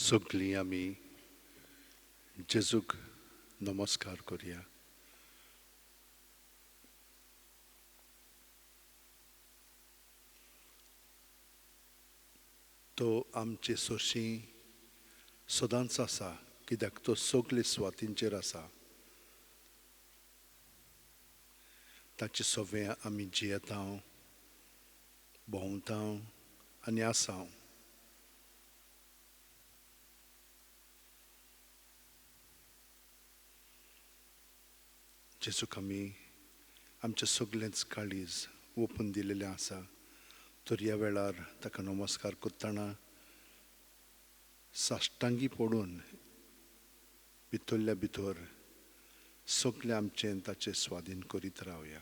सगळीं आमी जेजूक नमस्कार करया. तो आमचे सोशी सदांच आसा, कित्याक तो सगळे सुवातींचेर आसा. ताचे सवे आमी जियेता, भोंवता आनी आसा. जेजूक आमी आमचें सगळेंच काळीज ओपून दिलेलें आसा. तर ह्या वेळार ताका नमस्कार करतना साश्टांगी पडून भितरल्या भितर सगळें आमचें ताचे स्वाधीन करीत रावया.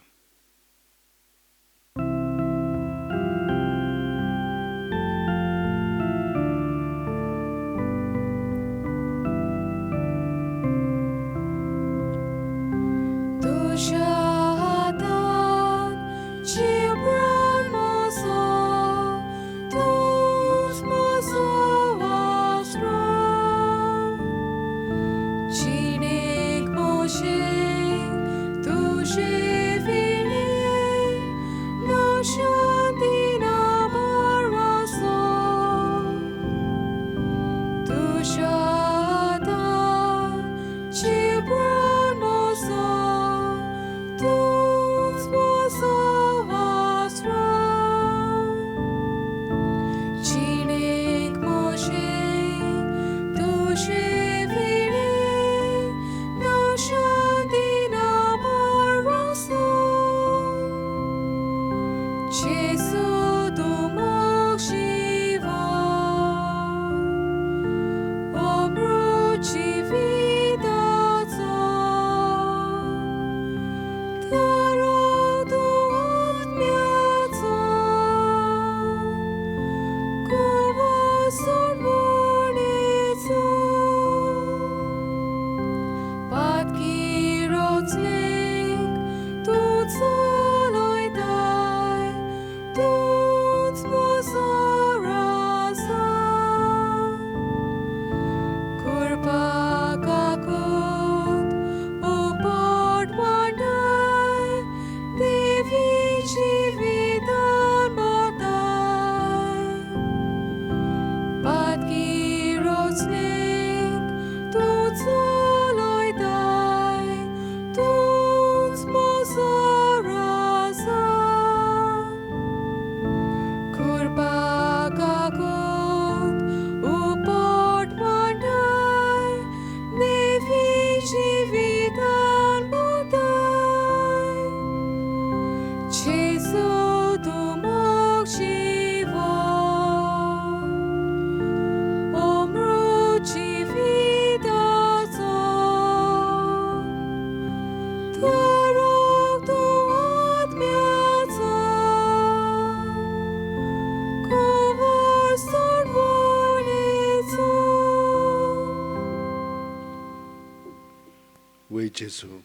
जेजू,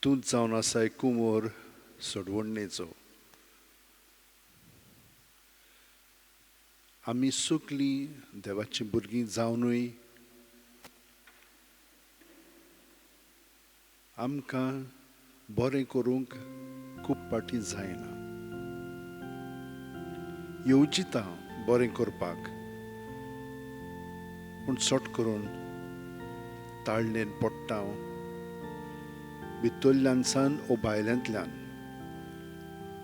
तूंच जावन आसाय कुंवर सोडवणेचो. आमी सगळीं देवाचीं भुरगीं जावनूय आमकां बरें करूंक खूब फाटीं जायना. येवजिता बरें करपाक, पूण सट करून ताळणेन पडटा, भितरल्यान सान ओ भायल्यांतल्यान,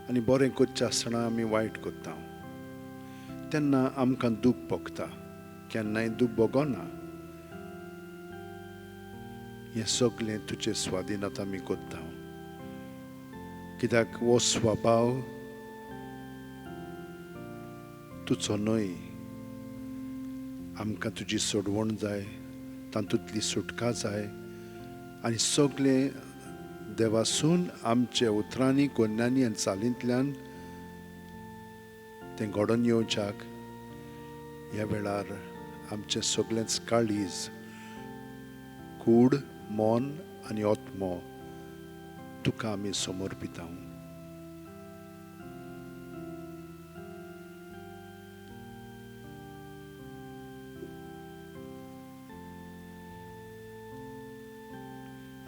आनी बरें करचें आसतना आमी वायट करता. तेन्ना आमकां दूख भोगता, केन्नाय दूख भोगना. हें सगळें तुजे स्वाधीनात आमी करता, कित्याक हो स्वभाव तुजो न्हय. आमकां तुजी सोडवण जाय, तातूंतली सुटका जाय, आनी सगळें देवासून आमच्या उतरांनी, कोन्यांनी आनी चालींतल्यान तें घडोवन येवच्याक ह्या वेळार आमचें सगळेंच काळीज, कूड, मन आनी आत्मो तुका आमी समर्पिता.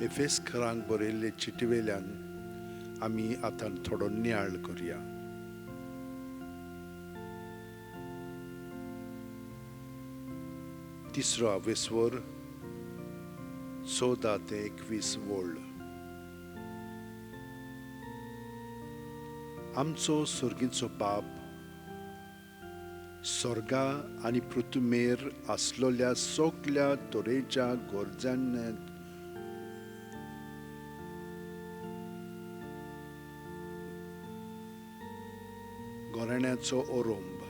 एफेस्करांक बरयल्ले चिटी वेल्यान आमी आतां थोडो नियाळ करुया. तिसरो आवेस्वर 14 ते 21 वळ. आमचो सर्गीचो बाप स्वर्गा आनी पृथ्वीर आसलोल्या सगल्या तरेच्या गरजांनी घराण्याचो ओरोंब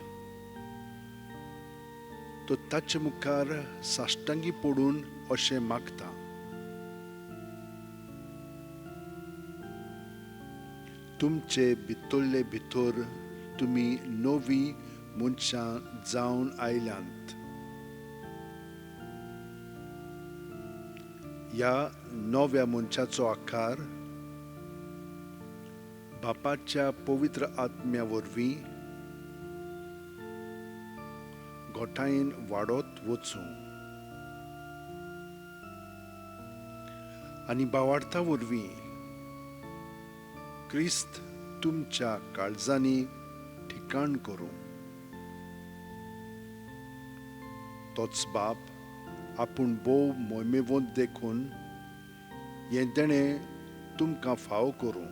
तो ताचे मुखार साश्टांगी पडून अशें मागता. तुमचे भितरले भितर तुमी नवी मनशां जावन आयल्यांत. ह्या नव्या मनशाचो आकार बापाच्या पवित्र आत्म्या वरवीं घोटायेन वाडत वचूं आनी बावार्था वरवीं क्रिस्त तुमच्या काळजांनी ठिकाण करूं. तोच बाप आपूण भोव मोहिमेवंत देखून हें देणें तुमकां फावो करूं.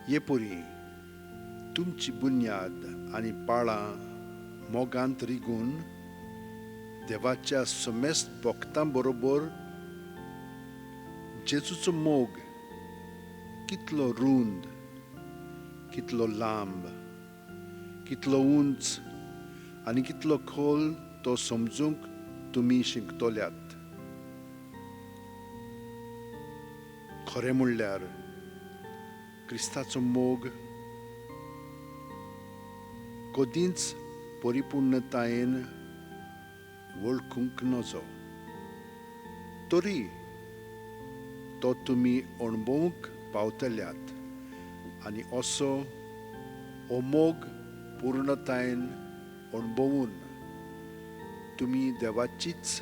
हे परी तुमची बुन्याद आनी पाळां मोगांत रिगून देवाच्या समेस्त भक्तां बरोबर जेजूचो मोग कितलो रूंद, कितलो लांब, कितलो उंच आनी कितलो खोल तो समजूंक तुमी शिकतल्यात. खरें म्हणल्यार क्रिस्ताचो मोग कदींच परिपूर्णतायेन वळखूंक नजो, तरी तो तुमी अणभवूंक पावतल्यात आनी असो हो मोग पूर्णतायेन अणभवून तुमी देवाचीच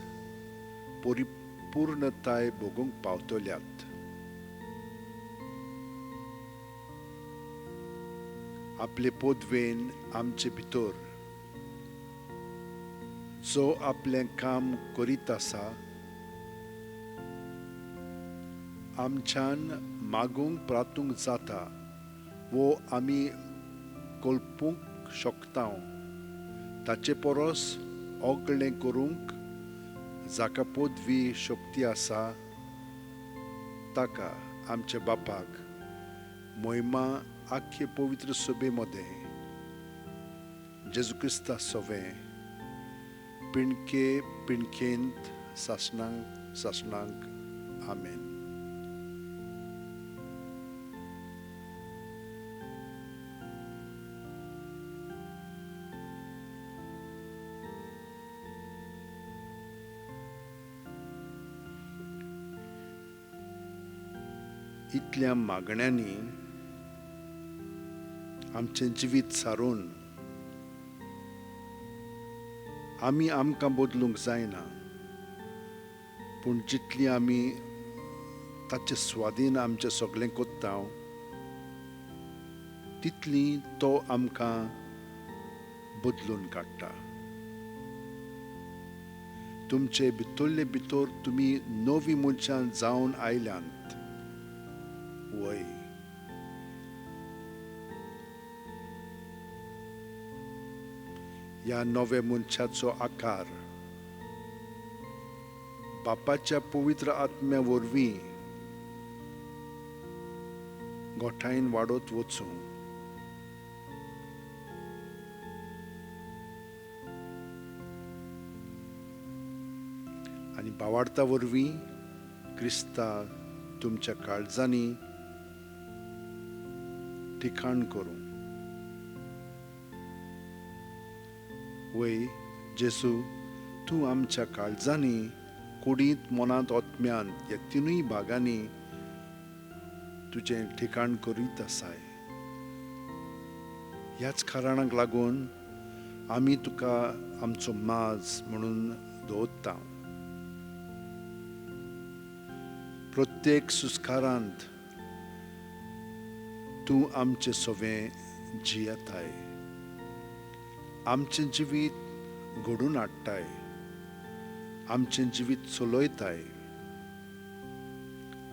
परिपूर्णताय भोगूंक पावतल्यात. आपले पदवेन आमचे भितर जो आपलें काम करीत आसा आमच्यान मागूंक प्रातूंक जाता वो आमी कल्पूंक शकता ताचे परस ओगळें करूंक जाका पदवी शक्ती आसा ताका आमच्या बापाक मोहिमा आख्खे पवित्र सभे मदें जेजू क्रिस्ता सवें पिणके पिणकेंत सासणांक सासणांक. आमेन. इतल्या मागण्यांनी आमचें जिवीत सारून आमी आमकां बदलूंक जायना, पूण जितली आमी ताचे स्वाधीन आमचें सगळें कोत्ता तितली तो आमकां बदलून काडटा. तुमचे भितरले भितर तुमी नवी मनशां जावन आयल्यांत. वय ह्या नव्या मनशाचो आकार बापाच्या पवित्र आत्म्या वरवीं गोठायेन वाडत वचूं. आनी बावार्था वरवीं क्रिस्ता तुमच्या काळजांनी ठिकाण करूं. वय जेसू, तूं आमच्या काळजांनी, कुडींत, मनांत, आत्म्यांत ह्या तिनूय भागांनी तुजें ठिकाण करीत आसाय. ह्याच कारणाक लागून आमी तुका आमचो माज म्हणून दवरता. प्रत्येक सुस्कारांत तूं आमचें सवें जियेताय, आमचें जिवीत घडून हाडटाय, आमचें जिवीत चलयताय।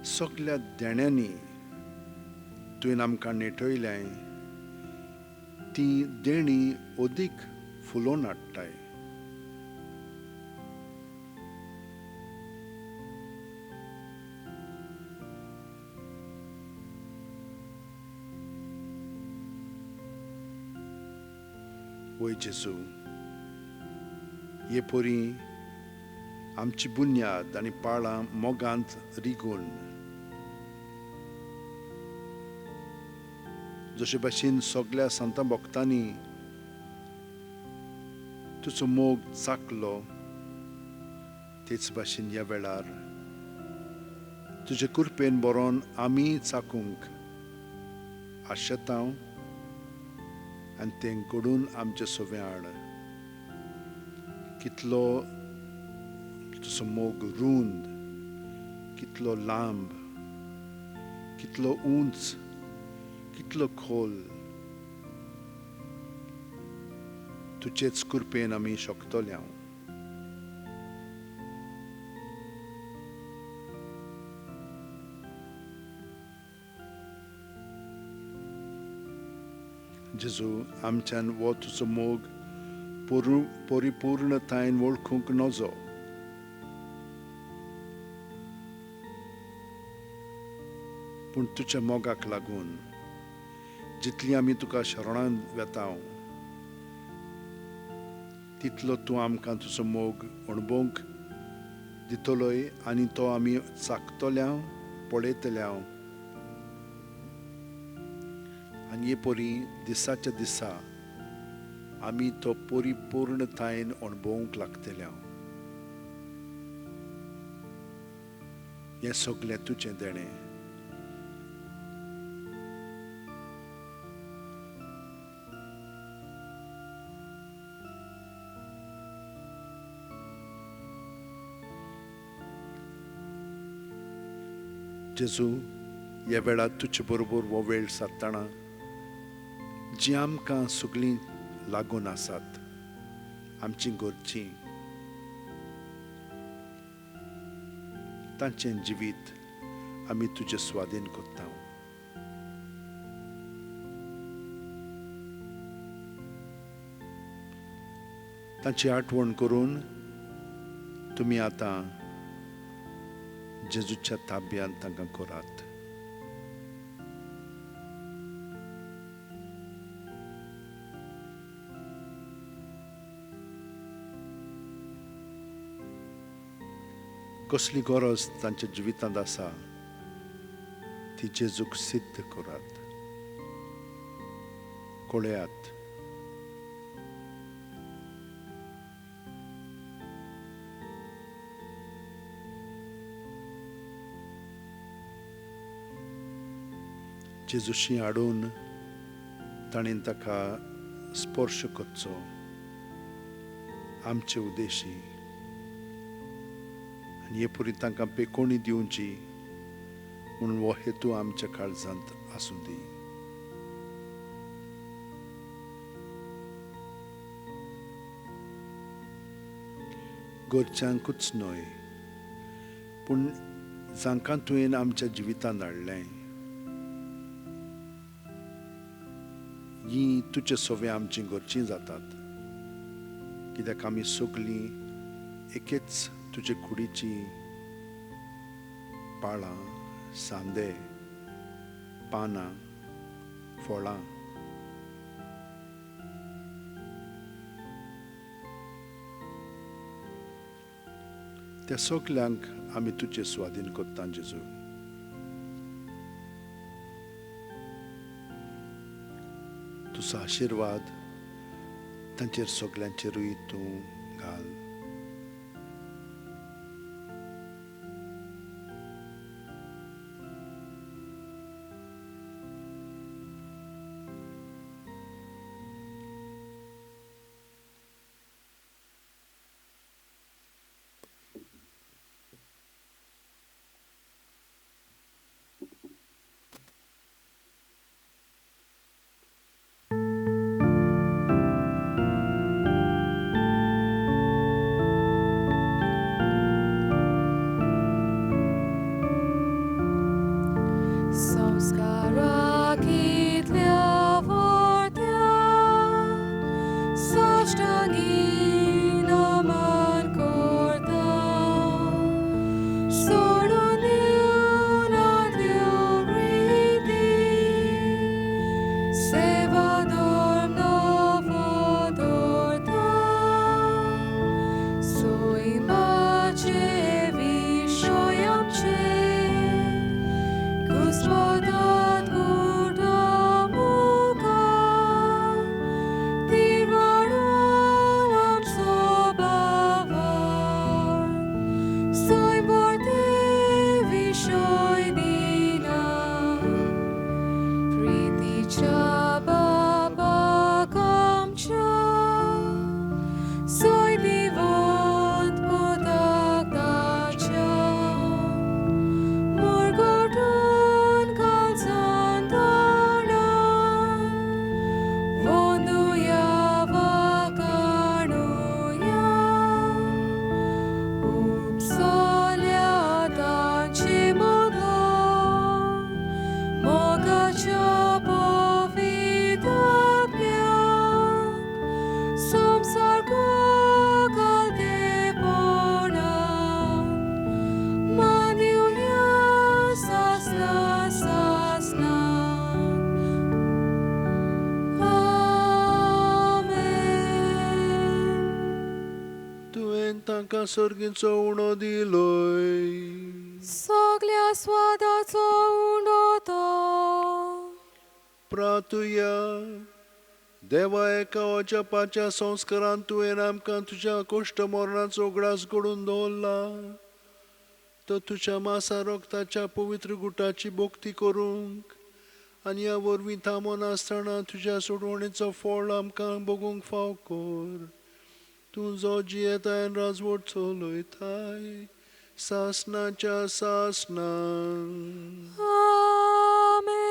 सगल्या देण्यांनी तुवें आमकां नेटयल्याय, ती देणी अदीक फुलोवन हाडटाय। वय जेजू, हे परी आमची बुन्याद आनी पाळां मोगांत रिगून जशे भाशेन सगल्या संतां भक्तांनी तुजो मोग चाकलो, तेच भाशेन ह्या वेळार तुजे कृपेन बरोवन आमी चाकूंक आशेता आनी तें घडून आमचे सवें हाड। कितलो तुजो मोग रूंद, कितलो लांब, कितलो उंच, कितलो खोल, तुजेच कृपेन आमी शकतले हांव। जेजू, आमच्यान हो तुजो मोग परिपूर्णतायेन वळखूंक नजो, पूण तुज्या मोगाक लागून जितली आमी तुका शरणान वेता तितलो तूं आमकां तुजो मोग अणभवंक दितलोय आनी तो आमी चाकतल्या, पळयतल्या। आनी हे परी दिसाच्या दिसा आमी तो परिपूर्णतायेन अणभवंक लागतल्या। हें सगळें तुजें देणें। जेजू, ह्या वेळार तुजे बरोबर हो वेळ सादतना जी आमकां सगळीं लागून आसात, आमची घरचीं, तांचें जिवीत आमी तुजे स्वाधीन करता। तांची आठवण करून तुमी आतां जेजूच्या ताब्यांत तांकां करात। कसली गरज तांच्या जिवितांत आसा ती जेजूक सिद्ध करात, कळयात। जेजूशी हाडून ताणें ताका स्पर्श करचो आमचे उद्देशी, आनी हे पुरी तांकां पेकोणी दिवची म्हणून हो हेतू आमच्या काळजांत आसूं दी। घरच्यांकूच न्हय, पूण जांकां तुवें आमच्या जिवितांत हाडलें, ही तुजे सवे आमची घरचीं जातात, कित्याक आमी सगळीं एकेच तुजे कुडीची पाळां, सांदे, पानां, फळां। त्या सगल्यांक आमी तुजे स्वाधीन करता जेजू। तुजो आशिर्वाद तांचेर सगल्यांचेरूय तूं घाल। साश्टांगी नमन करता सोडून दिवनातल्यो रिती सेवा धर्म नवो दवरता सैमाचे विशय आमचे घुस्मटात गुडा मुखार तिरवाडो आमचो बाबार सैम भरते विशय दिला प्रितीच्या बाबाक आमच्या सोय दिवंत पुताक ताच्या मुरगटून काळजान तोंडान वंदुया वाखाणुया उपसल्या तांचे मदलो मोगाच्या पवित्र आत्म्याक संवसार घालतेपणान मानिवया सासना सासना. आमेन. तुवें तांकां सर्गीचो उणो दिलोय. सगल्या स्वादाचो उंडो तो. प्रातुया देवा एका अजापाच्या संस्कारान तुवें आमकां तुज्या कोश्ट मरणाचो उगडास घडोवन दवरला तर तुज्या मासा रक्ताच्या पवित्र गुटाची भक्ती करूंक आनी ह्या वरवीं थांबोन आसतना तुज्या सोडवणेचो फळ आमकां भोगूंक फाव कर. तूं जो जियेताय राजवट चलयताय सासनाच्या सासनां. आमेन.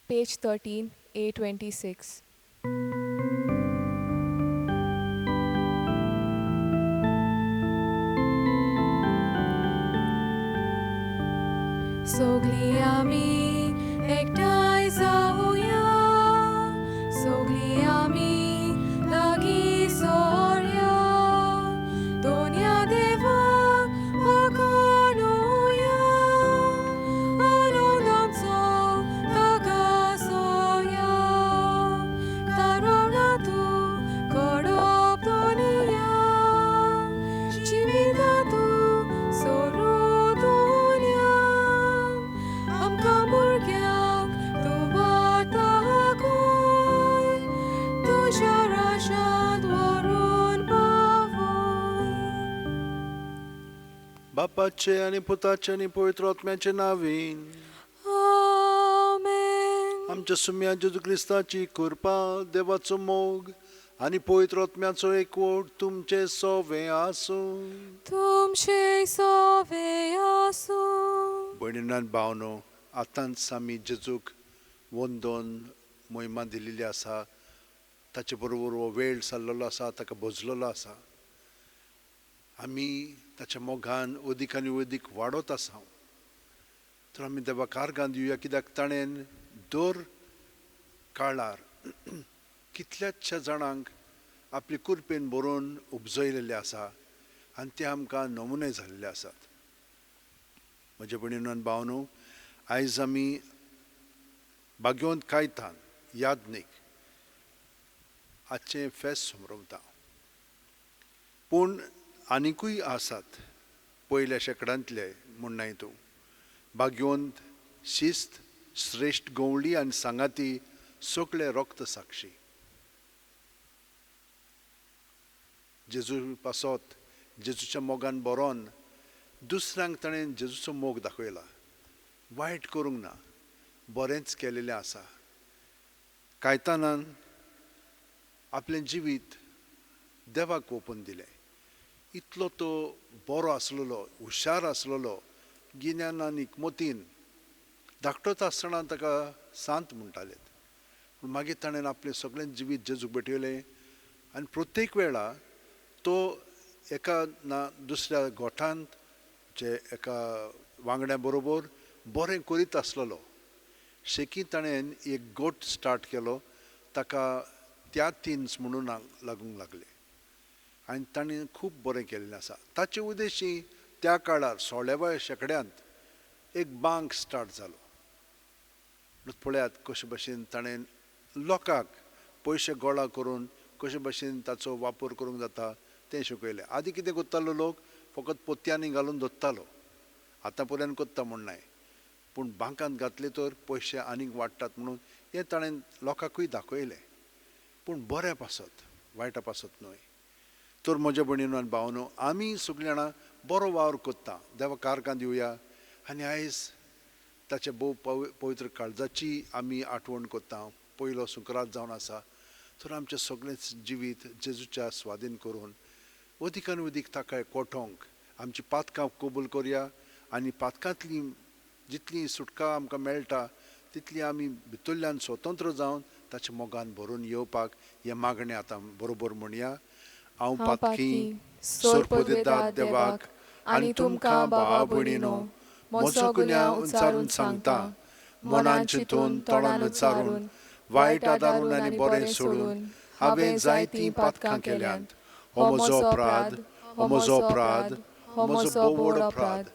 Page 13, A26. सगळीं आमी एकठांय जावया, सगळीं आमी लागीं सोरया, दोनया देवाक वाखाणुया, आनंद आमचो ताका सोया, तारवणा तूं कडप दोनया, जिविता तूं सोरू दोनया, आमकां भुरग्यांक तूं वाट दाखय, तुज्या राजांत व्हरून पावय. बापाचे आनी पुताचे आनी पवित्र आत्म्याचे नावीन. आमेन. आमच्या सुम्या जेजू क्रिस्ताची कृपा, देवाचो मोग आनी पवित्र आत्म्याचो एकवट तुमचे सोवे आसूं. तुमचे सोवे आसूं. भयणीन भावनो, आतांच आमी जेजूक वंदोन मोहिमा दिल्ली आसा. ताचे बरोबर हो वेळ जाल्लो आसा, ताका भजलेलो आसा. आमी ताच्या मोगान अदीक आनी अदीक वाडत आसा. तर आमी देवाक आर्गां दिवया, कित्याक ताणें दर काळार कितल्याचशा जाणांक आपली कुरपेन बरोवन उपजयलेलें आसा. आनी ते आमकां नमुने जाल्ले आसात. म्हजे भयणीनो आनी भावनो, आयज आमी भाग्यवंत कायतान यादनीक आजचें फेस्त समरवता. पूण आनिकूय आसात पयल्या शेंकड्यांतले म्हणनाय तूं भाग्यवंत शिस्त श्रेश्ठ गवळी आनी सांगाती सगळे रक्त साक्षी. जेजू पासत जेजूच्या मोगान बरोवन दुसऱ्यांक ताणें जेजूचो मोग दाखयला. वायट करूंक ना, बरेंच केलेलें आसा. कायतानान आपलें जिवीत देवाक ओपून दिलें. इतलो तो बरो आसलेलो, हुशार आसलेलो, गिन्यान इकमतीन धाकटोच आसतना ताका सांत म्हणटाले. पूण मागीर ताणें आपलें सगळें जिवीत जेजूक भेटयलें आनी प्रत्येक वेळा तो एका ना दुसऱ्या गोठांत जे एका वांगड्या बरोबर बरें करीत आसलेलो. शेकी ताणें एक गोट स्टार्ट केलो, ताका त्या तिन्स म्हणून लागूंक लागले आनी ताणें खूब बरें केल्लें आसा. ताचे उद्देशी त्या काळार 16व्या शेंकड्यांत एक बांक स्टार्ट जालो. पळयात कशे भशेन ताणें लोकांक पयशे गोळा करून कशे भशेन ताचो वापर करूंक जाता तें शिकयलें. आदी कितें करतालो लोक, फकत पोतयांनी घालून दवरतालो. आतां पर्यंत करता म्हूण न्हय, पूण बांकांत घातले तर पयशे आनीक वाडटात म्हणून हें ताणें लोकांकूय दाखयलें. पूण बऱ्या पासत, वायटा पासत न्हय. तर म्हज्या भयणीनो आनी भावनो, आमी सगळीं जाणां बरो वावर करता, देवा कारकां दिवया आनी आयज ताचे भोव पवित्र काळजाची आमी आठवण करता. पयलो सुक्रात जावन आसा तर आमचें सगळेंच जिवीत जेजूच्या स्वाधीन करून अदीक आनी अदीक ताका कोठोवंक आमची पातकां कबूल करया आनी पातकांतली जितली सुटका आमकां मेळटा तितली आमी भितरल्यान स्वतंत्र जावन ताच्या मोगान भरून येवपाक हें मागणें आतां बरोबर म्हणया. हांव पातकी सोरपोदेदाद देवाक आनी तुमकां भावा भयणीनो म्हजो गुन्यांव उच्चारून सांगता. मनान चिंतून तोंडान उच्चारून वायट आदारून आनी बरें सोडून हांवें जायतीं पातकां केल्यांत. हो म्हजो अपराध, हो म्हजो अपराध, हो म्हजो भोव अपराध.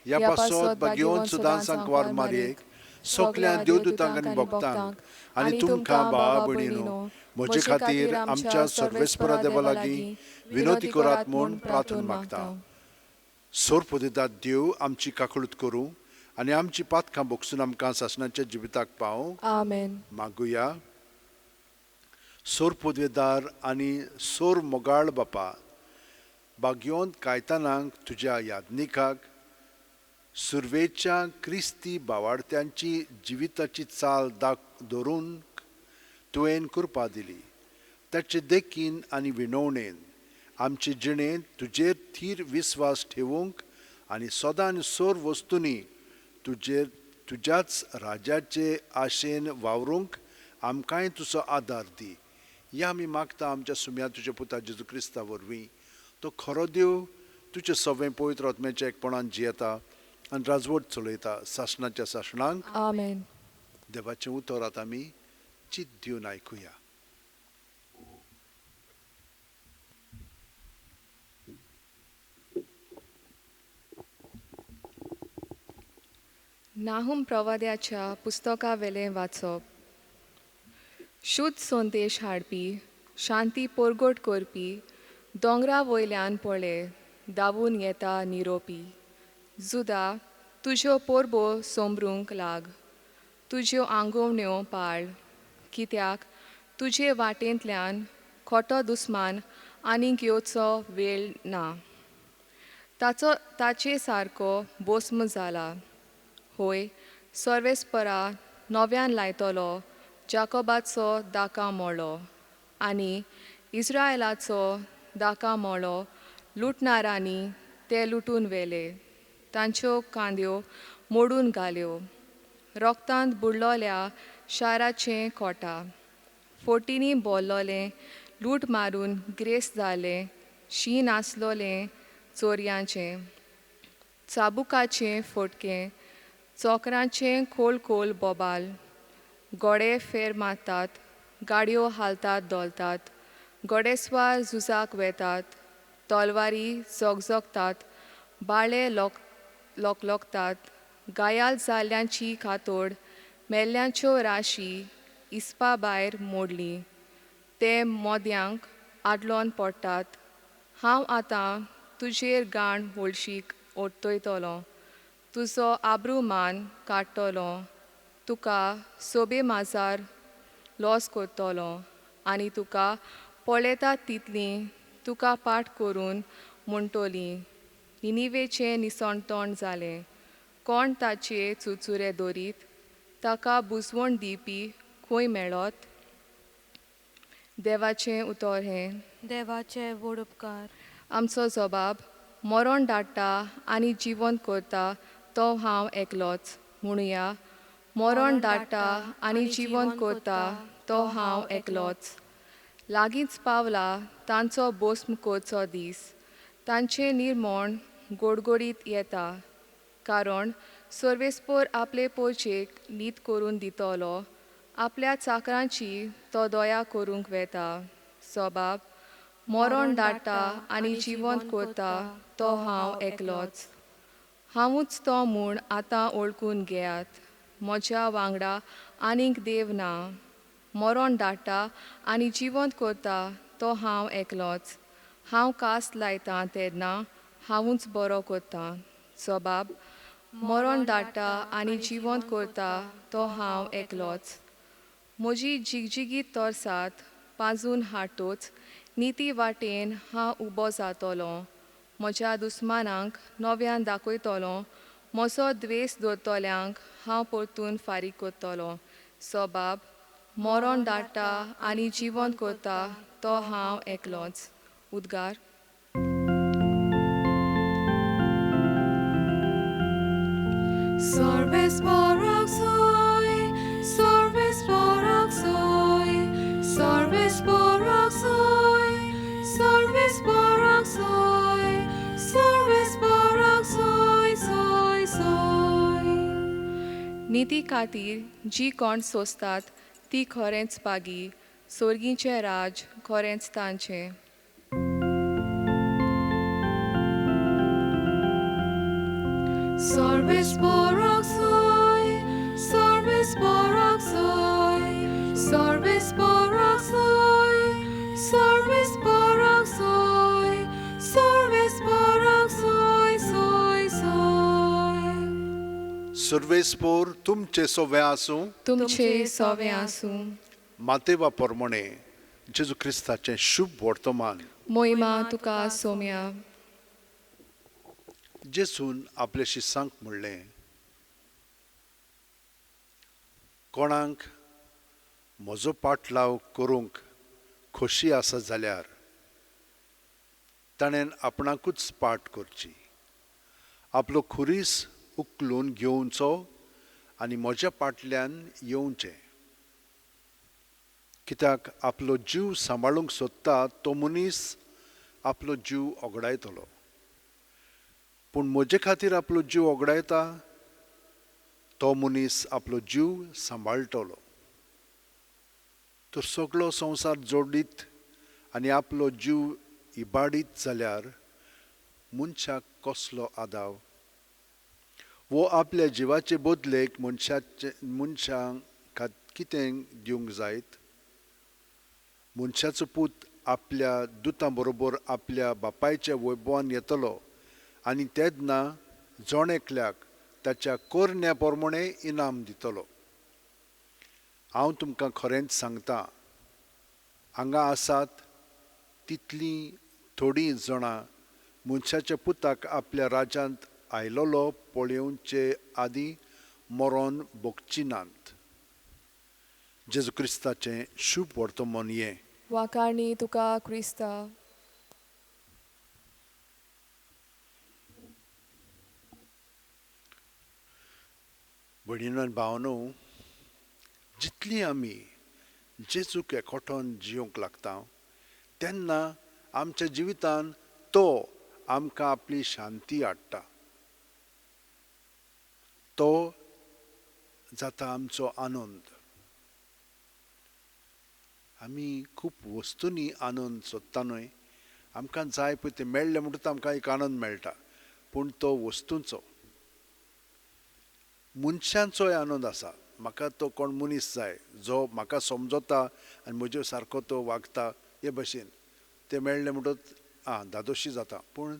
ह्या पासत भाग्यवंत सुदां सांकवार मारयेक सगल्या देवदूतांक आनी भक्तांक आनी तुमकां भावा भयणीनो म्हजे खातीर आमच्या सर्वेस्परा देवा लागीं विनोती करात म्हूण प्रार्थना मागता. सोरपोदेदाद देव आमची काकळूत करूं आनी आमची पातकां भोगसून आमकां सासणाच्या जिविताक पावूं. आमेन. मागुया. सोरपोदवेदार आनी सोर मोगाळ बापा, भाग्यवंत कायतानाक तुज्या यादनिकाक सुरवेच्या क्रिस्ती बावाडत्यांची जिविताची चाल धरून तुवें कृपा दिली. ताचे देखीन आनी विनवणेन आमचे जिणेंत तुजेर थीर विस्वास ठेवूंक आनी सदां सोर वस्तूंनी तुजेर तुज्याच राजाचे आशेन वावरूंक आमकांय तुजो आदार दी. ह्या आमी मागता आमच्या सुम्या तुज्या पुता जेजू क्रिस्ता वरवीं. तो खरो देव तुजे सवें पवित्र आत्म्याच्या एकपणान जियेता आनी राजवट चलयता सासणाच्या सासणांक. आमेन. देवाचें उतर आतां आमी चित दिवन आयकुया. नाहूम प्रवाद्याच्या पुस्तकावेलें वाचप. शुद्ध संदेश हाडपी, शांती परगट करपी, दोंगरा वयल्यान पळे धांवून येता निरोपी. जुदा तुज्यो परबो सोंबरूंक लाग, तुज्यो आंगोवण्यो पाळ, कित्याक तुजे वाटेंतल्यान खोटो दुस्मान आनीक येवचो वेळ ना. ताचो ताचे सारको बोस्म जाला. होय सर्वेस्परा नव्यान लायतलो जाकोबाचो दाका मोळो आनी इस्रायलाचो दाका मोळो लुटणारांनी ते लुटून व्हेले, तांच्यो कांद्यो मोडून घाल्यो. रोगतांत बुडलोल्या शाराचें कोटा फोटींनी बोल्लोलें लूट मारून ग्रेस जालें शीं आसलोलें चोरयांचें चाबुकाचें फोटकें चोकरांचें खोल खोल बोबाल. गोडे फेर मारतात, गाडयो हालतात धोलतात, गोडेस्वार झुजाक वेतात, तलवारी झगझगतात, बाळे लोकलोकतात, गायाल जाल्ल्यांची कातोड, मेल्ल्यांच्यो राशी इस्पा भायर मोडली. ते मोद्यांक आडलोन पडटात. हांव आतां तुजेर गाण होळशीक ओडतयतलो, तुजो आब्रू मान काडटलो, तुका सोबे माजार लॉस करतलो आनी तुका पळयतात तितलीं तुका पाठ करून म्हणटली, निनिवेचें निसणतण जालें. कोण ताचे चुरचुरे दरीत? ताका बुजवण दिवपी खंय मेळत? देवाचें उतर हें. देवाचे व्हड उपकार. आमचो जबाब, मरण धाडटा आनी जिवंत करता तो हांव एकलोच. म्हणुया, मरण धाडटा आनी जिवंत करता तो हांव एकलोच. लागींच पावला तांचो भस्म करचो दीस, तांचें निर्मण गोडगोडीत येता. कारण सर्वेस्पर आपले पोरचेक नीत करून दितलो, आपल्या चाकरांची तो दया करूंक वेता. सबाब, मरण धाडटा आनी जिवंत करता तो हांव एकलोच. हांवूच तो म्हूण आतां वळखून घेयात, म्हज्या वांगडा आनीक देव ना. मरण धाडटा आनी जिवंत करता तो हांव एकलोच. हांव कास लायतां तेन्ना हांवूच बरो करतां. सबाब, मरण धाडटा आनी जिवंत करता तो हांव एकलोच. म्हजी जिगजिगीत तरसाद पाजून हाडटच निती वाटेन हांव उबो जातलो. म्हज्या दुस्मानांक नव्यान दाखयतलो, म्हजो द्वेस दवरतल्यांक हांव परतून फारीक करतलो. सबाब, मरण धाडटा आनी जिवंत करता तो हांव एकलोच. उद्गार. Sarves soy, sarves soy, sarves soy, sarves soy, sarves soy, soy, soy. निती खातीर जी कोण सोंसतात ती खरेंच पागी, सोर्गीचें राज खरेंच तांचें. Sarves soy, sarves soy, sarves soy, sarves soy, sarves soy, soy, soy. सर्वेस्पोर तुमचे सोवे आसूं, तुमचे सोवे आसूं. मातेवा परमणे जेजू क्रिस्ताचें शुभ वर्तमान. मोहिमा तुका सोम्या. जेजून आपले शिसांक म्हणलें, कोणाक म्हजो पाटलाव करूंक खोशी आसा जाल्यार ताणें आपणाकूच पाट करची, आपलो खुरीस उखलून घेवचो आनी म्हज्या पाटल्यान येवचें. कित्याक आपलो जीव सांबाळूंक सोदता तो मनीस आपलो जीव ओगडायतलो, पूण म्हजे खातीर आपलो जीव ओगडायता तो मनीस आपलो जीव सांबाळटलो. तर सगळो संवसार जोडीत आनी आपलो जीव इबाडीत जाल्यार मनशाक कसलो आदाव? वो आपल्या जिवाचे बदलेक मनशांक कितें दिवंक जायत? मनशाचो पूत आपल्या दुतां बरोबर आपल्या बापायच्या वैभवान येतलो आनी तेन्ना जण एकल्याक ताच्या करण्या प्रमाणे इनाम दितलो. हांव तुमकां खरेंच सांगता, हांगा आसात तितलीं थोडीं जाणां मनशाच्या पुताक आपल्या राज्यांत आयलोलो पळोवचे आदीं मरण भोगची नात. जेजू क्रिस्ताचें शुभ वर्तमान हें. वाखाणी तुका क्रिस्ता. भयणीनो आनी भावनो, जितली आमी जेजूक एकवटून जिवंक लागता तेन्ना आमच्या जिवितान तो आमकां आपली शांती हाडटा, तो जाता आमचो आनंद. आमी खूब वस्तूंनी आनंद सोदता न्हय, आमकां जाय पळय तें मेळ्ळें म्हणटकच आमकां एक आनंद मेळटा, पूण तो वस्तूंचो. मनशांचोय आनंद आसा. म्हाका तो कोण मनीस जाय जो म्हाका समजता आनी म्हजे सारको तो वागता हे भशेन तें मेळ्ळें म्हणटकच आं धादोशी जाता, पूण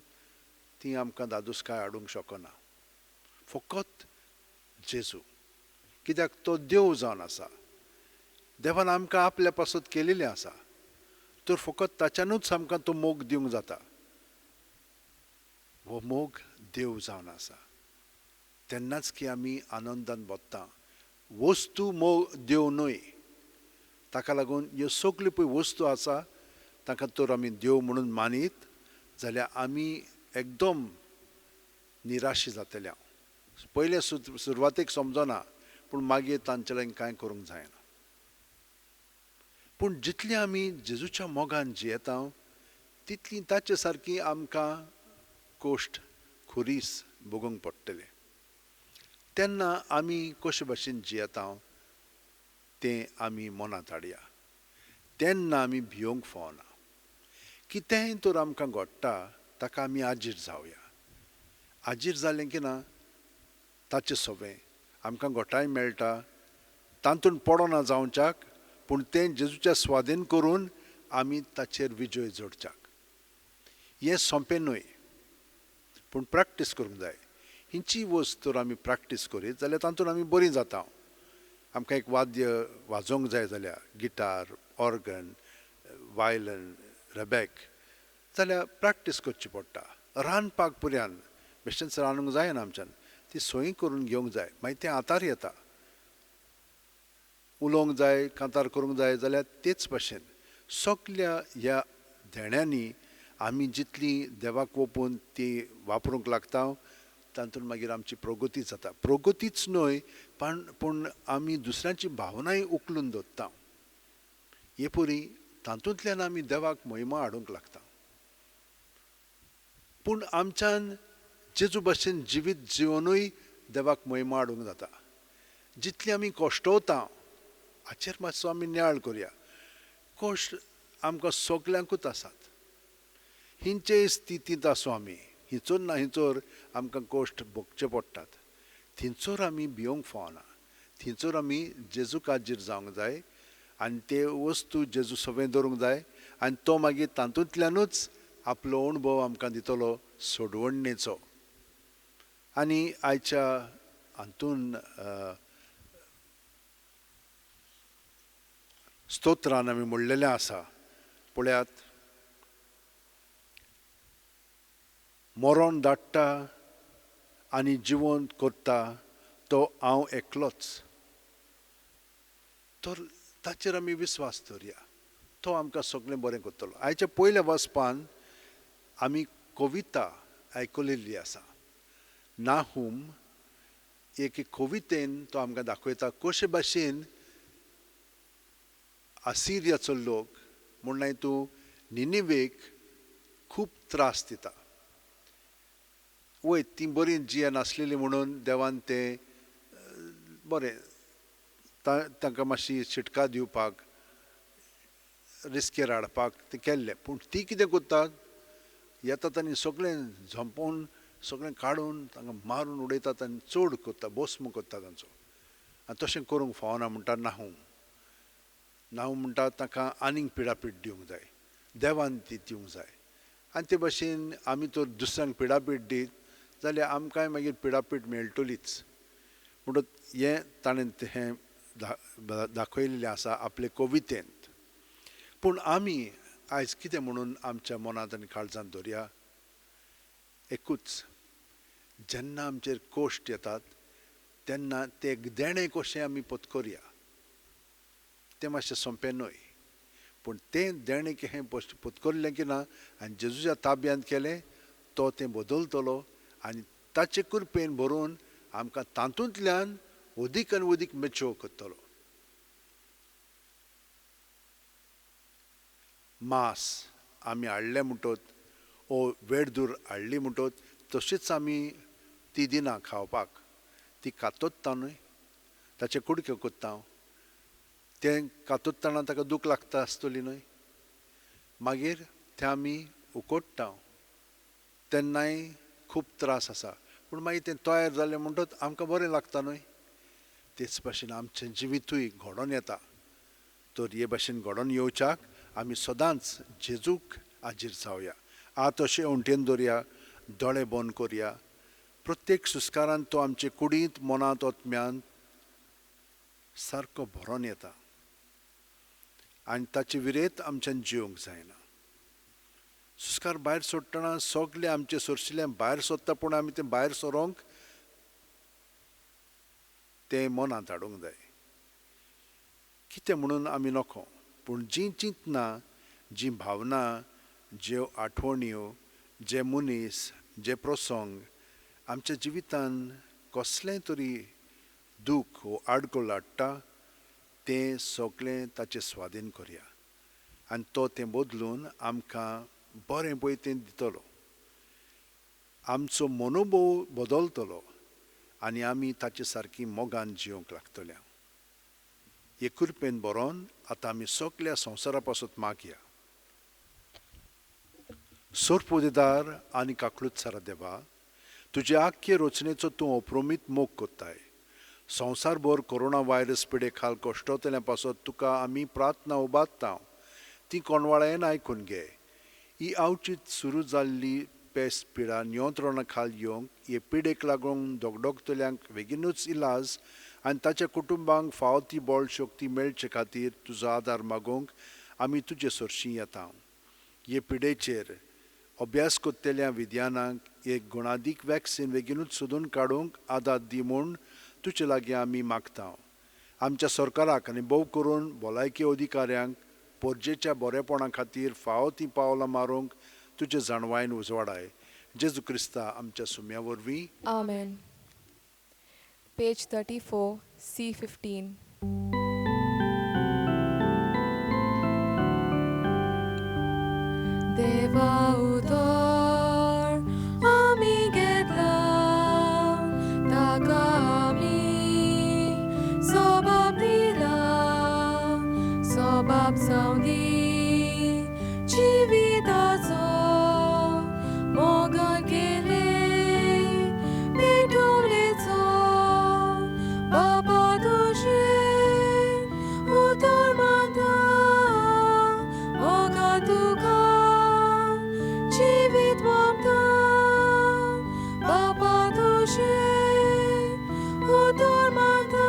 ती आमकां धादोसकाय हाडूंक शकना. फकत जेजू, कित्याक तो देव जावन आसा. देवान आमकां आपल्या पासत केलेलें आसा, तर फकत ताच्यानूच आमकां तो मोग दिवंक जाता. हो मोग देव जावन आसा, तेन्नाच की आमी आनंदान भोगता. वस्तू मोग देव न्हय, ताका लागून ह्यो सगल्यो पळय वस्तू आसा ताका तर आमी देव म्हणून मानीत जाल्यार आमी एकदम निराशी जातले. पयले सुरवातेक समजना, पूण मागीर तांचे लागीं कांय करूंक जायना. पूण जितली आमी जेजूच्या मोगान जियेता तितली ताचे सारकी आमकां कोश्ट खुरीस भोगूंक पडटले. तेन्ना आमी कशे भशेन जियेता तें आमी मनांत हाडया. तेन्ना आमी भियोंक फावना. कितेंय तर आमकां घडटा ताका आमी आजीर जावया. आजीर जालें की ना ताचें सोबें आमकां घोटाय मेळटा, तातूंत पडना जावच्याक, पूण तें जेजूच्या स्वाधीन करून आमी ताचेर विजय जोडच्याक. हें सोंपें न्हय, पूण प्रॅक्टीस करूंक जाय. हिंची वस्त तर आमी प्रॅक्टीस करीत जाल्यार तातूंत आमी बरीं जाता. आमकां एक वाद्य वाजोवंक जाय जाल्यार गिटार, ऑर्गन, वायलन, रेबॅक जाल्यार प्रॅक्टीस करची पडटा. रांदपाक पुऱ्यान बेश्टेंच रांदूंक जायना आमच्यान, ती सोयी करून घेवंक जाय, मागीर तें हातार येता. उलोवंक जाय, कांतार करूंक जाय जाल्यार तेच भशेन सगल्या ह्या धेण्यांनी आमी जितली देवाक ओपून ती वापरूंक लागता तातूंत मागीर आमची प्रगती जाता. प्रगतीच न्हय पूण आमी दुसऱ्यांची भावनाय उखलून दवरता. हे परी तातूंतल्यान आमी देवाक महिमा हाडूंक लागता. पूण आमच्यान जेजू भशेन जिवीत जिवनूय देवाक महिमा हाडूंक जाता. जितली आमी कश्टवता हाचेर मातसो आमी नियाळ करुया. कश्ट आमकां सगल्यांकूच आसात, हिंचे स्थितींत आसूं आमी, हिंचोर ना हिंचोर आमकां कश्ट भोगचे पडटात. थंयसर आमी भियोंक फावना. थंयसर आमी जेजू काजीर जावंक जाय आनी ते वस्तू जेजू सगळें दवरूंक जाय आनी तो मागीर तातूंतल्यानूच आपलो अणभव आमकां दितलो सोडवणेचो. आनी आयच्या हातून स्तोत्रान आमी म्हणलेलें आसा, पळयात, मरण धाडटा आनी जिवंत करता तो हांव एकलोच. तर ताचेर आमी विस्वास दवरया, तो आमकां सगळें बरें करतलो. आयच्या पयल्या वचपान आमी कविता आयकलेली आसा. नाहूम एक कवितेन तो आमकां दाखयता कशे भाशेन आसिरियाचो लोक म्हणल्यार तूं निनिवेक खूब त्रास दिता. वय ती बरी जिये नासलेली म्हणून देवान तें बरें तांकां मातशी शिटका दिवपाक, रिस्केर हाडपाक तें केल्लें. पूण ती कितें करतात, येतात आनी सगळें झोंपोवन सगळें काडून तांकां मारून उडयतात आनी चड करता, भस्म करता तांचो. आनी तशें करूंक फावना म्हणटा नाहूम. नाहूम म्हणटा तांकां आनीक पिडापीड दिवंक जाय, देवान ती दिवंक जाय. आनी ते भशेन आमी तर दुसऱ्यांक पिडापीड दीत जाल्यार आमकांय मागीर पिडापीड मेळटलीच. म्हणटच हें ताणें हें दाखयलेलें आसा आपले कवितेंत. पूण आमी आयज कितें म्हणून आमच्या मनांत आनी काळजांत दवरया, एकूच, जेन्ना आमचेर कश्ट येतात तेन्ना ते देणें कशें आमी पत्करया. तें मातशें सोंपें न्हय, पूण तें देणें हें पत्करलें की ना आनी जेजूच्या ताब्यांत केलें तो तें बदलतलो आनी ताचे कृपेन भरून आमकां तातूंतल्यान अदीक आनी अदीक मेच्योर करतलो. मांस आमी हाडलें म्हणटत ओ वेडदूर हाडली म्हणटत तशीच आमी ती दिना खावपाक, ती कातोत्ता न्हय, ताचे कुडके कोत्ता, तें कातोत्ताना ताका दूख लागता आसतली न्हय. मागीर तें आमी उकडटा तेन्नाय खूब त्रास आसा, पूण मागीर तें तयार जालें म्हणटच आमकां बरें लागता न्हय. तेच भाशेन आमचें जिवितूय घडोवन येता. तर हे भाशेन घडोवन येवच्याक आमी सदांच जेजूक हाजीर जावया. आत अशें उंटेन दवरया, दोळे बंद करया. प्रत्येक सुस्कारान तो आमचे कुडींत, मनांत, आत्म्यांत सारको भरोन येता आनी ताचे विरेत आमच्यान जिवंक जायना. सुस्कार भायर सोडटना सगळे आमचे सोरशिल्लें भायर सोदता, पूण आमी तें भायर सरोंक तें मनांत हाडूंक जाय. कितें म्हणून आमी नको, पूण जीं चिंतनां, जीं भावना, ज्यो आठवण्यो, जे मनीस, जे प्रसंग आमच्या जिवितान कसलें तरी दूख वो आडखळ हाडटा तें सगळें ताचे स्वाधीन करया आनी तो तें बदलून आमकां बरें पळय तें दितलो. आमचो मनोभोव बदलतलो आनी आमी ताचे सारकी मोगान जिवंक लागतल्या. हे कृपेन बरोवन आतां आमी सगल्या संवसारा पासत मागया. सोरपुदेदार आनी काकळूत सारा देवा, तुजे आख्खे रचनेचो तूं अप्रमीत मोग कोत्ताय. संवसारभर कोरोना व्हायरस पिडे खाल कश्टोतल्या पासत तुका आमी प्रार्थना उबारता, ती कोणवाळ्यान आयकून घे. ही आवचीत सुरू जाल्ली पेस्ट पिडा नियंत्रणा खाल येवंक, हे पिडेक लागून दगदगतल्यांक बेगीनूच इलाज आनी ताच्या कुटुंबांक फावो ती बळ शक्ती मेळचे खातीर तुजो आदार मागूंक आमी तुजे सरशीं येता. हे पिडेचेर अभ्यास करतल्या विज्ञानाक एक गुणादीक वॅक्सिन बेगीनूच सोदून काडूंक आदार दी म्हूण तुजे लागीं आमी मागता. आमच्या सरकाराक आनी भोव करून भलायकी अधिकाऱ्यांक पोरजेच्या बरेपणा खातीर फावो तीं पावलां मारूंक तुजे जाणवायन उजवाडाय. जेजू क्रिस्ता आमच्या सुम्या वरवीं, आमेन. Page 34, C15. देवा उदर आमी घेतला, ताका आमी सोबाब दिला, सोबाब जावं दी जिविताचो मोगान केले पेटवलेचो. बाबा तुजें उतर मानता, मोगान तुका जिवीत मागता. बाबा तुजें उतर मानता,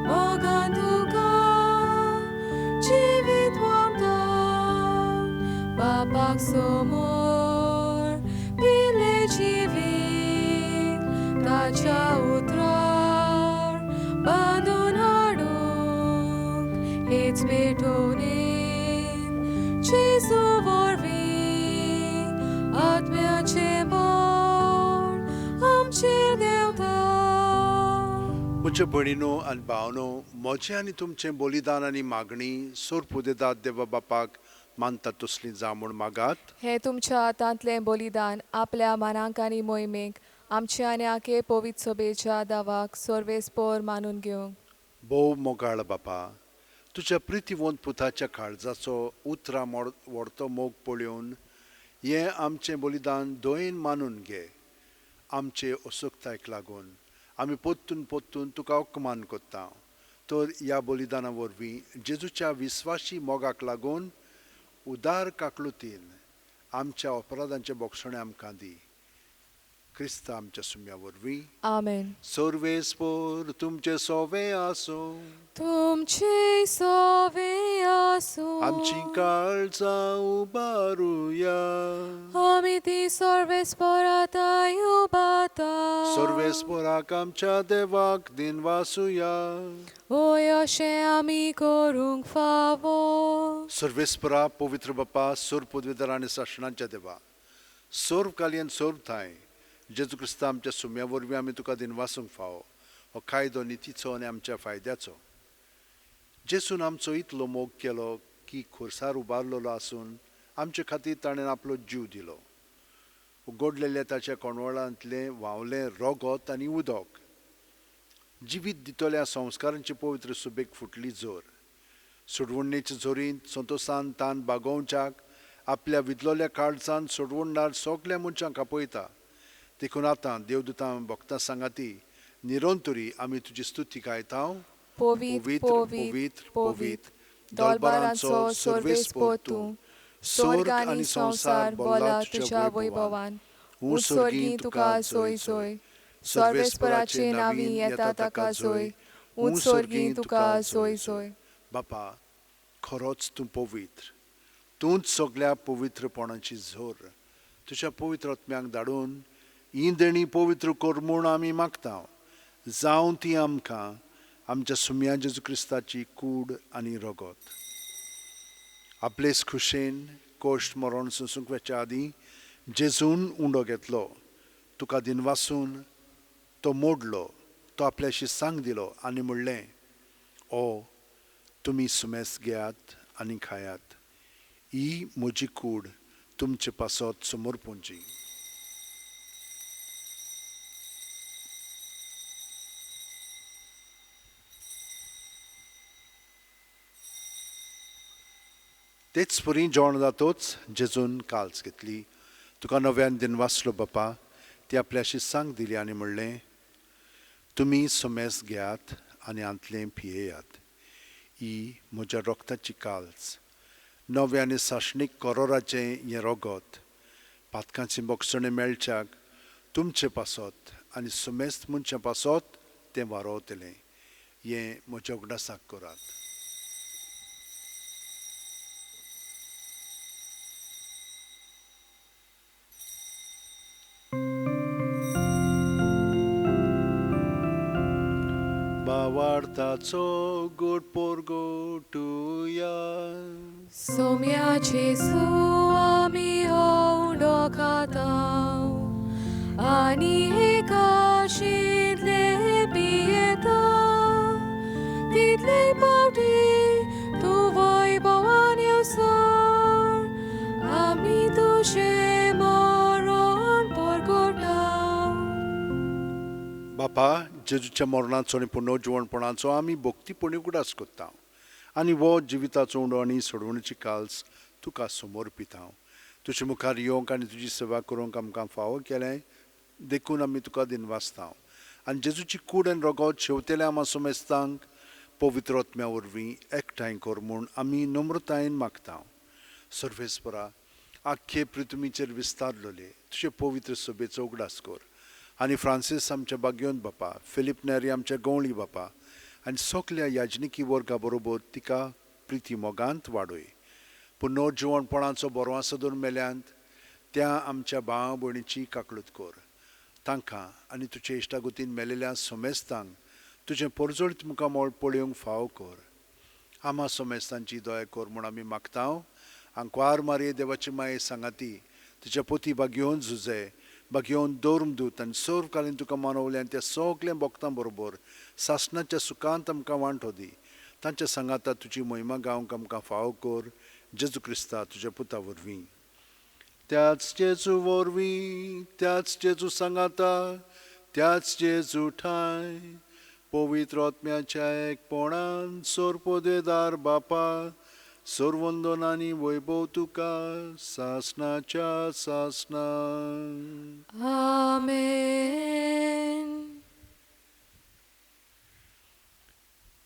मोगान तुका जिवीत मागता. बापाक समोर पिले जिवीत ताच्या उतरार बांदून हाडूंक हेच पेटोवणेन जेजू वरवीं आत्म्याचें बळ आमचेर देंवता. म्हज्या भयणीनो आनी भावनो, म्हजें आनी तुमचें बलिदान आनी मागणी सोरपुदेदाद देवा बापाक मानता तसली जावं म्हूण मागात. हें तुमच्या हातांतलें बलिदान आपल्या मानांक आनी मोहिमेक आमच्या आनी आखे पवित्र सभेच्या दावाक सर्वेस्पोर मानून घेवंक. भोव मोगाळ बापा, तुज्या प्रितीवंत पुताच्या काळजाचो उतरां व्हडतो मोग पळोवन हें आमचें बलिदान दयेन मानून घे. आमचे असक्तायक लागून आमी पोत्तून पोत्तून तुका अपमान करता. तर ह्या बलिदाना वरवीं जेजूच्या विस्वाशी मोगाक लागून उदार काकलुतीन आमच्या अपराधांचे बोगसणें आमकां दी. क्रिस्ता आमच्या सुम्या वरवीं, आमेन. सर्वेस्पोर तुमचे सोवे आसूं. तुमचे सोवे आसूं. आमची काळजां उबारुया. आमी ती सर्वेस्पोराताय उबाता. सर्वेस्पोराक आमच्या देवाक दिनवासुया. ओय अशें आमी करूंक फावो. सर्वेस्परा पवित्र बापा, सोर पदवीधर आनी सासणाच्या देवा, सर्व कालयन सर्व थांय जेजू क्रिस्ता आमच्या सुम्या वरवीं आमी तुका दिनवासूंक फावो. हो कायदो नितीचो आनी आमच्या फायद्याचो. जेजून आमचो इतलो मोग केलो की खुर्सार उबारलेलो आसून आमचे खातीर ताणें आपलो जीव दिलो. उगडलेल्या ताच्या कोंडवळांतलें व्हांवलें रगत आनी उदक जिवीत दितल्या संस्कारांची पवित्र सुबेक फुटली जोर. सुडवणेचे जोरींत संतोसान तान बागोवच्याक आपल्या विदलोल्या काळजान सोडवणदार सगल्या मनशांक आपयता. देखून आतां देवदूतां भक्तां सांगाती निरंतरी आमी तुजी स्तुती गायता. पवित्र पवित्र पवित्र दलबारांचो सर्वेस्पर तूं, स्वर्ग आनी संवसार बोला तुज्या वैभवान. उंच स्वर्गीं तुका जोय जोय, सर्वेस्पराचे नांवी येता ताका जोय, उंच स्वर्गीं तुका जोय जोय. बापा, खरोच तूं पवित्र, तूंच सगल्या पवित्रपणाची झोर. तुज्या पवित्र आत्म्यांक धाडून ही देणी पवित्र कर म्हूण आमी मागता, जावं ती आमकां आमच्या सुम्या जेजू क्रिस्ताची कूड आनी रगत. आपलेच खुशेन कोश्ट मरण सोंसूंक वचच्या आदीं जेजून उंडो घेतलो, तुका दिनवासून तो मोडलो, तो आपल्याशी सांग दिलो आनी म्हणलें, ओ तुमी सुमेस घेयात आनी खायात, ही म्हजी कूड तुमचे पासत समर्पूंची. तेच परी जेवण जातोच जेजून काल्स घेतली, तुका नव्यान दिनवासलो बापा, ती आपल्याशी सांग दिली आनी म्हणलें, तुमी सुमेस घेयात आनी आंतलें पियेयात, ही म्हज्या रक्ताची काल्स, नवें आनी सासणीक करोराचें हें रगत, पातकांची बक्षणें मेळच्याक तुमचे पासत आनी सुमेस्त मनशां पासत तें वारोवतलें. हें म्हज्या उगडासाक करात. भावार्थाचो गोड पोरगोटुया. सोम्या जेजू आमी हो उंडो खाता आनी एकाशितले पियेता, तितले पावटी तूं वैभवान येवसर आमी तुजें मरण परगटा. बापा, जेजूच्या मरणाचो आनी पुनर्जिवणपणाचो आमी भक्तीपणी उगडास करता आनी हो जिविताचो उंडो आनी सोडवणीची काल्स तुका समर्पिता. तुजे मुखार येवंक आनी तुजी सेवा करूंक आमकां फावो केलें देखून आमी तुका दिनवासता. आनी जेजूची कूड आनी रगत शेवतेल्या आमा समेस्तांक पवित्र आत्म्या वरवीं एकठांय कर म्हूण आमी नम्रतायेन मागता. सर्वेस्परा, आख्खे पृथ्वीचेर विस्तारलेले तुजे पवित्र सभेचो उगडास कर आनी फ्रांसीस आमच्या बागयोन बापा, फिलीप नेरी आमच्या गवळी बापा आनी सगल्या याजनिकी वर्गा बरोबर तिका प्रिती मोगांत वाडय. पुनर्जिवणपणाचो बरो आसा दोन मेल्यांत त्या आमच्या भाव भयणीची काकळूत कर. तांकां आनी तुजे इश्टागतीन मेलेल्या समेस्तांक तुजें परजळीत मुखामळ पळोवंक फावो कर. आमा समेस्तांची दया कर म्हूण आमी मागता. आंकवार मारये देवाची माये सांगाती तुज्या पोती बागयोन झुजे बागयोन धर्मदूत आनी सर्वकालीन तुका मानवलें आनी त्या सगल्या भक्तां बरोबर सासणाच्या सुखांत आमकां वांटो दी. तांच्या सांगाता तुजी महिमा गावंक आमकां फावो कर, जेजू क्रिस्ता तुज्या पुता वरवीं. त्याच जेजू वरवीं, त्याच जेजू सांगाता, त्याच जेजू ठांय पवित्र आत्म्याच्या एकपणान सोरपोदेदार बापा, सर्वंदन आनी वैभव तुका सासणाच्या सासणा. आमेन.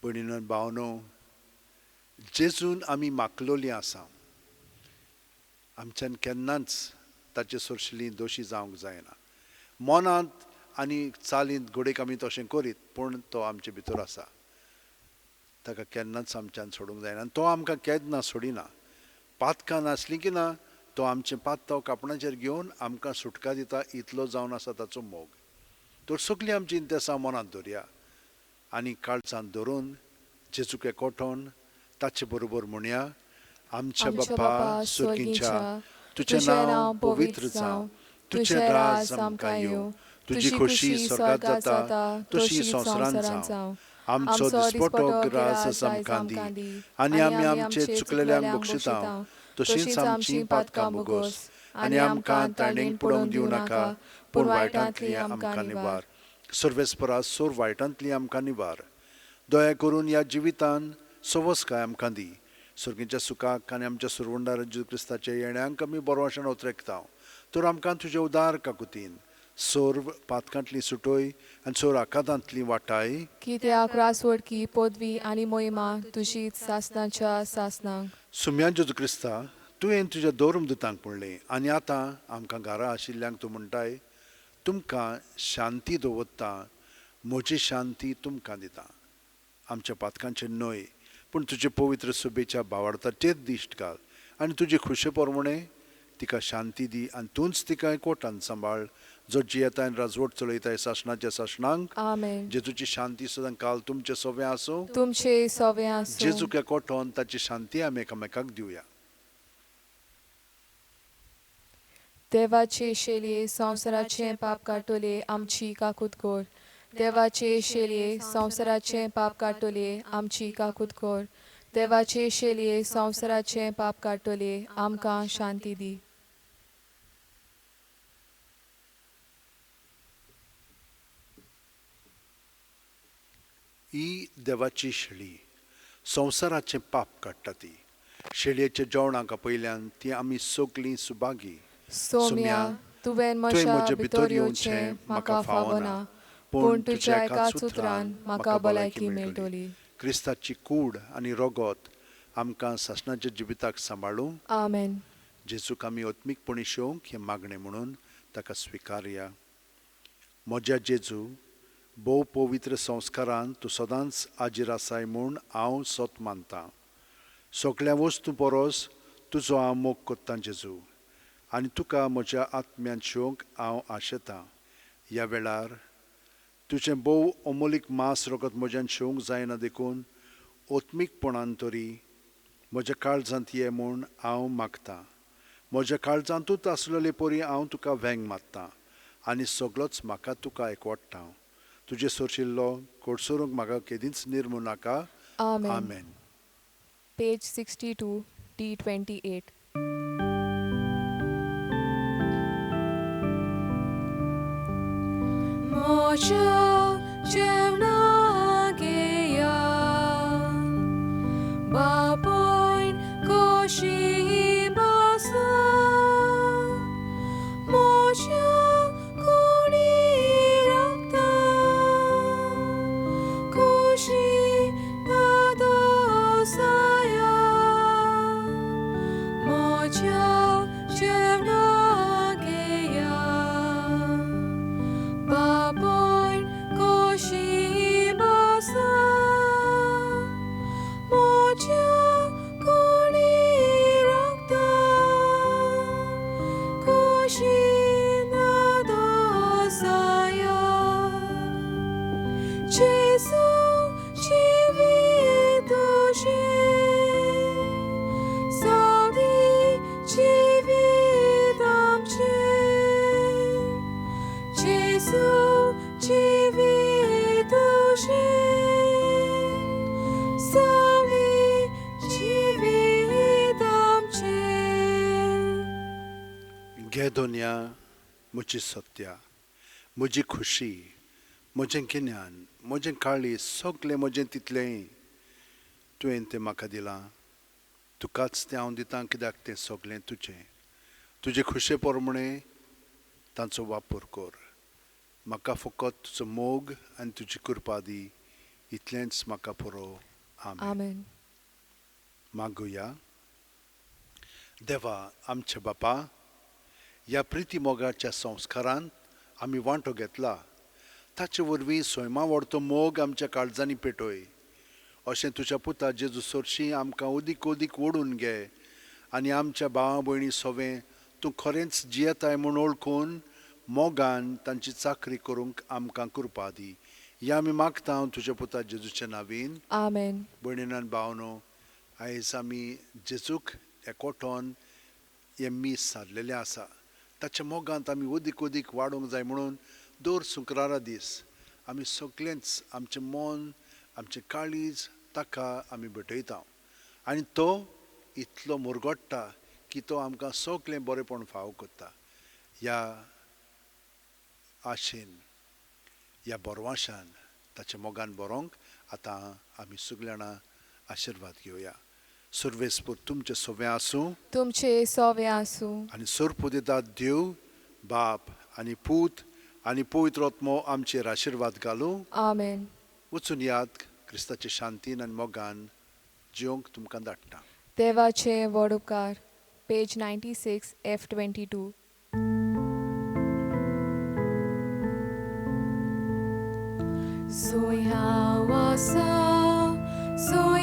भयणीनो भावनो, जेजून आमी माकलोली आसा, आमच्यान केन्नाच ताचे सरशिली दोशी जावंक जायना. मनांत आनी चालींत घडयेक आमी तशें करीत, पूण तो आमचे भितर आसा, ताका केन्नाच आमच्यान सोडूंक जायना आनी तो आमकां केन्ना सोडिना. पातकां नासलीं की ना तो आमचें पात्ताव कापणाचेर घेवन आमकां सुटका दिता, इतलो जावन आसा ताचो मोग. तर सगळीं आमची इंतेसां मनांत दवरया आनी काळजांत धरून जेजूक एकवटोन ताचे बरोबर म्हणया, आमच्या बापा स्वर्गींच्या, तुजें नांव पवित्र जावं, तुजें राज आमकां येवं, तुजी खोशी स्वर्गांत जाता तशी संवसारांत जावं. आमचो दिसपटो ग्रास आमकां दी आनी आमी आमचे चुकलेल्यांक बक्षिता तशींच आमची पातकां भोगोस आनी आमकां ताणेक पडोवंक दिवं नाका, पूण वायटांतली आमकां निवार. सर्वेस्परा सोर वायटांतली आमकां निवार. दया करून ह्या जिवितान सवसकाय आमकां दी, सर्गीच्या सुखाक आनी आमच्या सुरवंडार जेजू क्रिस्ताच्या येण्यांक आमी बरवाशान ओतरेकता. तर आमकां तुजे उदार काकुतीन सर्व पातकांतली सुटोय आनी सर्व आकादांतली वाटाय. कित्याक रासवडकी पदवी आनी मोहिमा तुजीच सासनाच्या सासनांक. सुम्या जेजू क्रिस्ता, तुवें तुज्या धर्मदुतांक म्हणलें आनी आतां आमकां घरा आशिल्ल्यांक तूं म्हणटाय, तुमकां शांती दवरता, म्हजी शांती तुमकां दिता. आमच्या पातकांचेर न्हय पूण तुजे पवित्र सभेच्या भावार्थाचेर दिश्ट घाल आनी तुजे खुशे प्रमाणे तिका शांती दी आनी तूंच तिका एकवटान सांबाळ, जो जियेता आनी राजवट चलयताय सासणाच्या सासणांक. आमेन. जेजूची शांती सदां काल तुमचे सोवे आसूं. तुमचे सोवे आसूं. जेजूक एकवटोन ताची शांती आमी एकामेकाक दिवया. देवाचे शेलये संवसाराचें पाप काडटले आमची काकूत कर. देवाचे शेलये संवसाराचें पाप काडटले आमची काकूत कर. देवाचे शेलये संवसाराचें पाप काडटले आमकां शांती दी. ही देवाची शेळी संवसाराचें पाप काडटा. ती शेळयेच्या जेवणाक आपयल्यान ती आमी सगलीं सुभागी. सोम्या, तुवें म्हज्या भितर येवचें म्हाका फावना, पूण तुज्या एकाच उतरान म्हाका भलायकी मेळटली. क्रिस्ताची कूड आनी रगत आमकां सासणाच्या जिविताक सांबाळूं. आमेन. जेजूक आमी आत्मीकपणी शेवंक हें मागणें म्हणून ताका स्विकारया. म्हज्या जेजू, भोव पवित्र संस्कारान तूं सदांच आजीर आसाय म्हूण हांव सत मानतां. सगळ्या वस्तूं परस तुजो हांव मोग कोत्तां जेजू, आनी तुका म्हज्या आत्म्यान शेवंक हांव आशेतां. ह्या वेळार तुजें भोव अमोलीक मांस रगत म्हज्यान शेवंक जायना देखून आत्मीकपणान तरी म्हज्या काळजांत ये म्हूण हांव मागतां. म्हज्या काळजांतूच आसलेले परी हांव तुका वेंग मारतां आनी सगळोच म्हाका तुका एकवडटा. तुजे सोरशिल्लो कोडसोरूंक म्हाका केदींच निर्मू नाका. आमेन. आमेन. Page 62, D28. म्हज्या जेवणाक येया, बापायन कशी भासा, म्हज्या कुडी राखता, खुशी दादोसाया. म्हज्या जेवणाक येया, बापायन कशी भासा, म्हज्या कुडी राखता, खुशी दादोसाया. जेजू जिवीत तुजें, सादी जिवीत आमचें. जेजू जिवीत तुजें, सादी जिवीत आमचें. घे दोनया म्हजी सत्या, म्हजी खुशी, म्हजें गिन्यान, म्हजें काळीज, सगळें म्हजें तितलेंय तुवें तें म्हाका दिलां. तुकाच तें हांव दितां कित्याक तें सगळें तुजें. तुजे खुशे प्रमाणे तांचो वापर कर. म्हाका फकत तुजो मोग आनी तुजी कृपा दी, इतलेंच म्हाका पुरो. आमेन. आमेन. मागुया. देवा आमच्या बापा, ह्या प्रिती मोगाच्या संस्कारांत आमी वांटो घेतला. ताचे वरवीं सैमा व्हडतो मोग आमच्या काळजांनी पेटय. अशें तुज्या पुता जेजू सरशीं आमकां अदीक अदीक ओडून घे आनी आमच्या भावा भयणी सोवें तूं खरेंच जियेताय म्हूण वळखून मोगान तांची चाकरी करूंक आमकां कृपा दी. ह्या आमी मागता तुज्या पुता जेजूच्या नांवीन. आमेन. भयणीन आनी भावनो, आयज आमी जेजूक एकवटोन हें मीस सारलेलें आसा. ताच्या मोगांत आमी अदीक अदीक वाडोवंक जाय म्हणून दर शुक्रारा दीस आमी सगळेंच आमचें मन, आमचें काळीज ताका आमी भेटयता आनी तो इतलो मुरगोट्टा की तो आमकां सगळें बरेपण फावो करता. ह्या आशेन, ह्या बरवाशान, ताच्या मोगान बरोवंक आतां आमी सगळ्या जाणां आशिर्वाद घेवया. सर्वेस्पोर तुमचें सवें आसूं. तुमचे सोवे आसूं. आनी सरपुदेदाद देव बाप आनी पूत आनी पवित्र आत्मो आमचेर आशिर्वाद घालूं. आमेन. वचून याद, क्रिस्ताचे शांतीन आनी मोगान जिवंक तुमकां धाडटा. देवाचे व्हड उपकार. पेज 96 F 22. जोय हांव आसा, जोय